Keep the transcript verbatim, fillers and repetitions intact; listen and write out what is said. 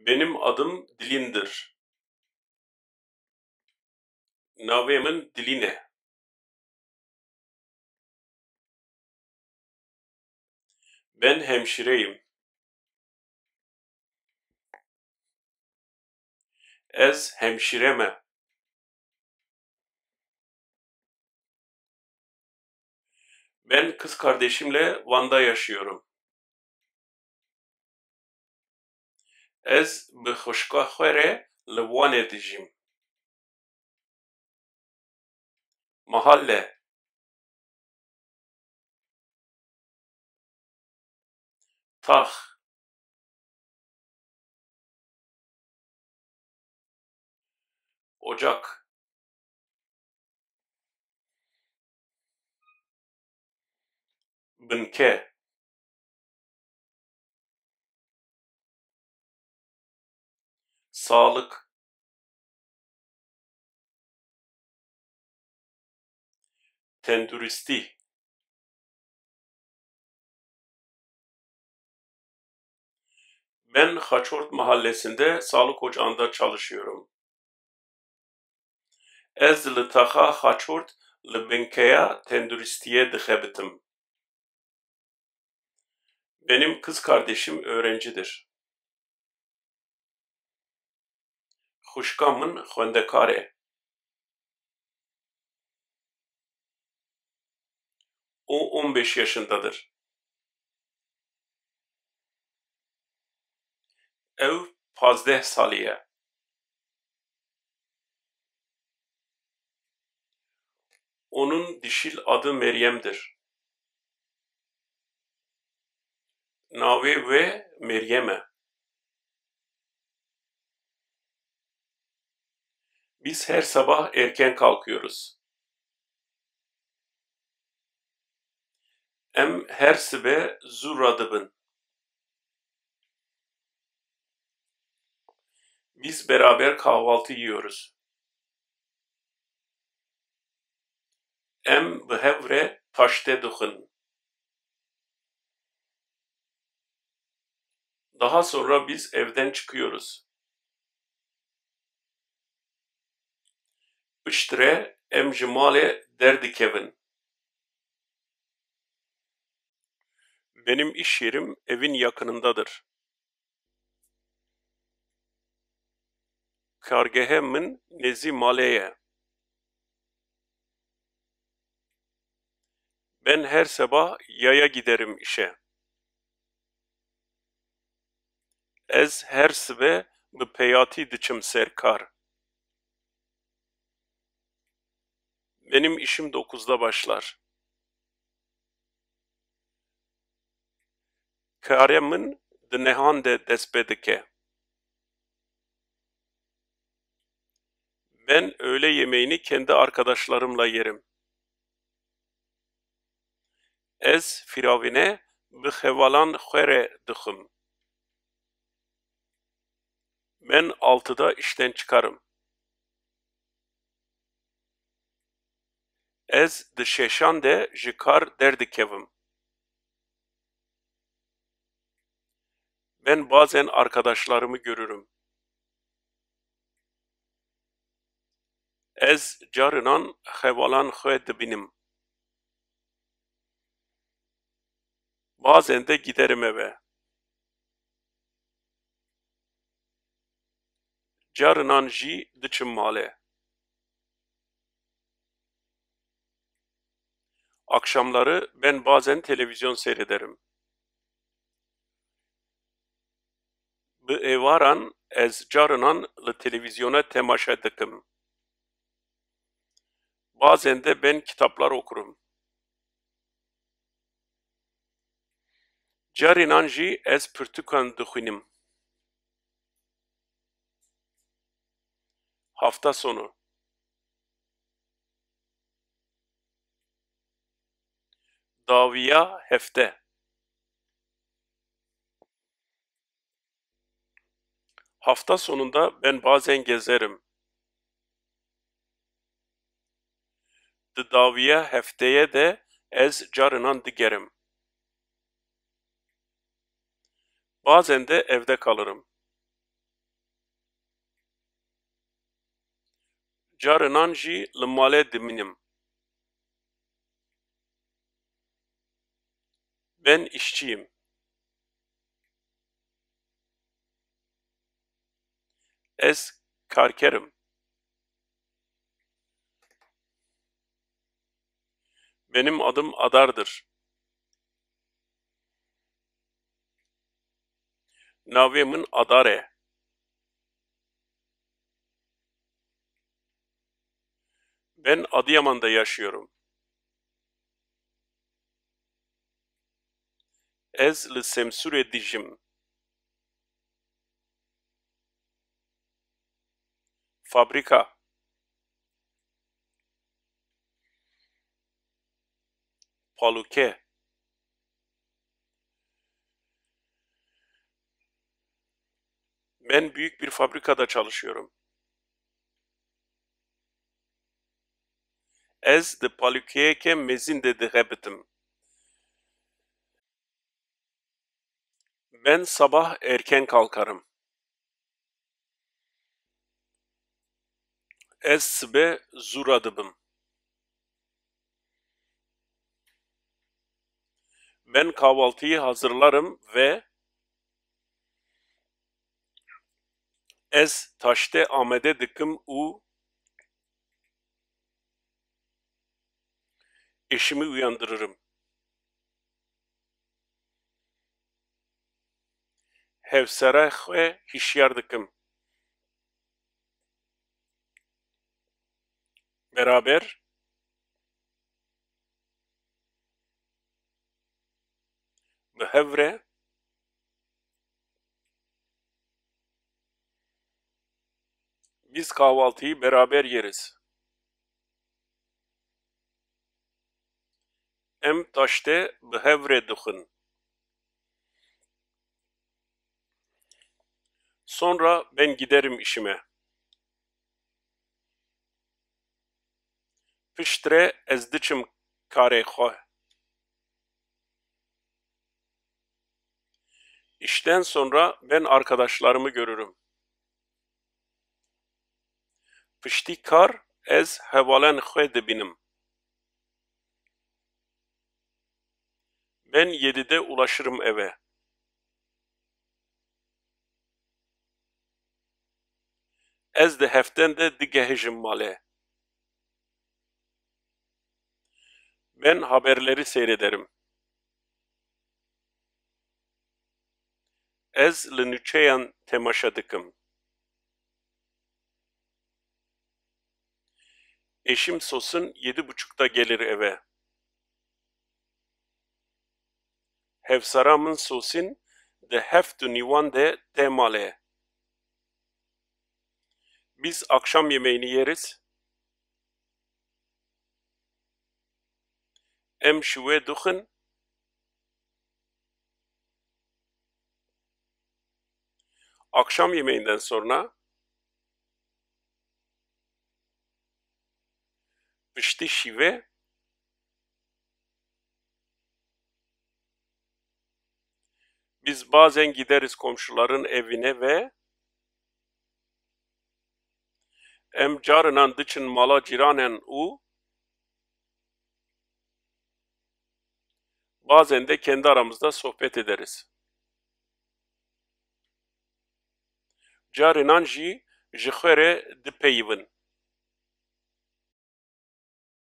Benim adım Dilin'dir. Navê min Dilîn e. Ben hemşireyim. Ez hemşire me. Ben kız kardeşimle Van'da yaşıyorum. Ez bi xwişka xwe re li Wanê dijîm. Mahalle. Tax. Ocak. Binke. Sağlık. Tenduristi. Ben Xaçort Mahallesi'nde sağlık ocağında çalışıyorum. Ez li taxa Xaçort li binkeya tenduristiyê dixebitim. Benim kız kardeşim öğrencidir. Xwişka min xwendekar e. O on beş yaşındadır. Ew pazdeh salî ye. Onun dişil adı Meryem'dir. Navê wê Meryem e. Biz her sabah erken kalkıyoruz. Em her sibe zû radibin. Biz beraber kahvaltı yiyoruz. Em bi hev re taşte dixwin. Daha sonra biz evden çıkıyoruz. Piştre em ji malê derdikevin. Benim iş yerim evin yakınındadır. Kargehe min nêzî malê ye. Ben her sabah yaya giderim işe. Ez her sibe bi peyatî diçim ser kar. Benim işim dokuzda başlar. Karê min di nehan de dest pê dike. Ben öğle yemeğini kendi arkadaşlarımla yerim. Ez firavîne bi hevalan xwe re dixwim. Ben altıda işten çıkarım. Ez di şeşan de ji kar derdikevim. Ben bazen arkadaşlarımı görürüm. Ez carinan hevalan xwe dibînim. Bazen de giderim eve. Carinan jî diçim malê. Akşamları ben bazen televizyon seyrederim. Bi êvaran ez carinan li televîzyona temaşe dikim. Bazen de ben kitaplar okurum. Carinan jî ez pirtûkan dixwînim. Hafta sonu. Dawiya hefte. Hafta sonunda ben bazen gezerim. Di dawiya hefteyê de ez carinan digerim. Bazen de evde kalırım. Carinan jî li malê dimînim. Ben işçiyim. Ez karkerim. Benim adım Adar'dır. Navê min Adar e. Ben Adıyaman'da yaşıyorum. Ez li Semsûrê dijim. Fabrika. Paluke. Ben büyük bir fabrikada çalışıyorum. Ez di palûkeyeke mezin de dixebitim. Ben sabah erken kalkarım. Ez sibe zû radibim. Ben kahvaltıyı hazırlarım ve ez taştê amade dikim û eşimi uyandırırım. Hevsera xwe hişyar dikim. Beraber, bi hev re, biz kahvaltıyı beraber yeriz. Em taştê bi hev re dixwin. Sonra ben giderim işime. Piştre ez diçim karê xwe. İşten sonra ben arkadaşlarımı görürüm. Piştî kar ez hevalên xwe dibînim. Ben yedide ulaşırım eve. Ez di heften de digehijim malê. Ben haberleri seyrederim. Ez li nûçeyan temaşe dikim. Eşim Sosin yedi buçukta gelir eve. Hevsara min Sosin di heft û nîwan de tê malê. Biz akşam yemeğini yeriz. Em şiwe dixwin. Akşam yemeğinden sonra piştî şîvê biz bazen gideriz komşuların evine ve em carinan diçin mala cîranen û bazen de kendi aramızda sohbet ederiz. Carinan jî ji xwe re dipeyivin.